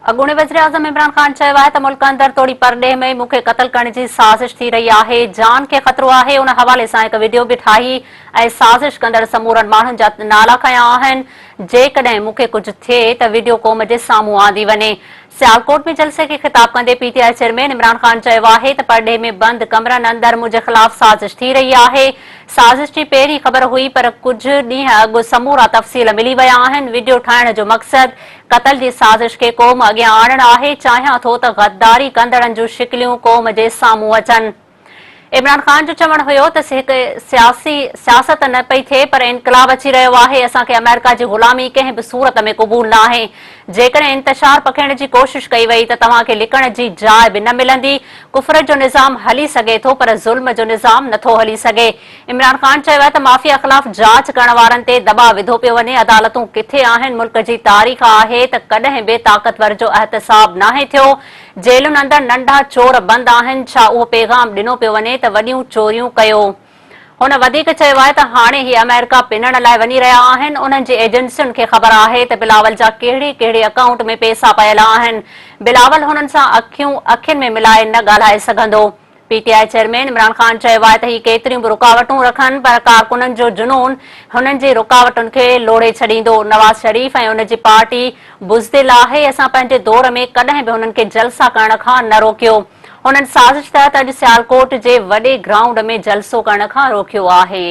اڳوڻي وزيراعظم عمران خان چيو آهي ته ملڪ اندر توڙي پرڏيهه ۾ مون کي قتل ڪرڻ جي سازش ٿي رهي آهي، جان کي خطرو آهي، ان حوالي سان هڪ وڊيو به ٺاهي ۽ سازش ڪندڙ سمورن ماڻهن جا نالا کنيا آهن، جيڪڏهن مون کي ڪجهه ٿئي ته وڊيو قوم جي سامهون آندي وڃي. سيالڪوٽ ۾ جلسي کي خطاب ڪندي P T I chairman Imran Khan چيو آهي ته پرڏيهه ۾ بند ڪمرن اندر منهنجي خلاف سازش ٿي رهي آهي، سازش جي پهرين خبر هئي پر ڪجهه ڏينهن اڳ سمورا تفصيل ملي ويا آهن، وڊيو ٺاهڻ جو مقصد قتل جي سازش کي قوم اڳيان آڻڻ آهي، چاهيان ٿو ته غداري ڪندڙن جون شڪليون قوم جي سامهون اچن. عمران خان جو چوڻ هيو ته هڪ سياسي سياست نه پئي ٿئي پر انقلاب اچي رهيو آهي، اسان کي آمريڪا جي غلامي ڪنهن به صورت ۾ قبول ناهي، جيڪڏهن انتشار پکيڙڻ جي ڪوشش ڪئي وئي ته توهان کي لڪڻ جي جاء به نه ملندي، ڪفر جو نظام هلي سگهي ٿو پر ظلم جو نظام نٿو هلي سگهي. عمران خان چيو آهي ته مافيا خلاف جاچ ڪرڻ وارن تي دٻاء وڌو پيو وڃي، عدالتون ڪٿي آهن، ملڪ جي تاريخ آهي ته ڪڏهن به طاقتور جو احتساب ناهي ٿيو، جيلن اندر ننڍا چور بند آهن، ڇا اهو پيغام ڏنو پيو وڃي ته وڏيون چوريون ڪيو؟ هن وڌيڪ چيو آهي ته هاڻي هي آمريڪا پنڻ لاء وڃي رهيا آهن، انهن جي ايجنسين کي خبر آهي ته بلاول جا ڪهڙي ڪهڙي اڪائونٽ ۾ پيسا پيل آهن، بلاول هنن سان اکيون اکين ۾ ملائي نه ڳالهائي سگهندو. P T I chairman Imran Khan چيو آهي ته هي ڪيتريون به رڪاوٽون رکن پر ڪارڪنن جو جنون هنن جي رڪاوٽن کي لوڙهي ڇڏيندو، نواز شريف ۽ ان جي پارٽي بزدل آهي، اسان پنهنجي دور ۾ ڪڏهن به هنن کي جلسا ڪرڻ کان نه روڪيو، هنن سازش تحت اڄ سيالڪوٽ جي وڏي گرائونڊ ۾ جلسو ڪرڻ کان روڪيو آهي.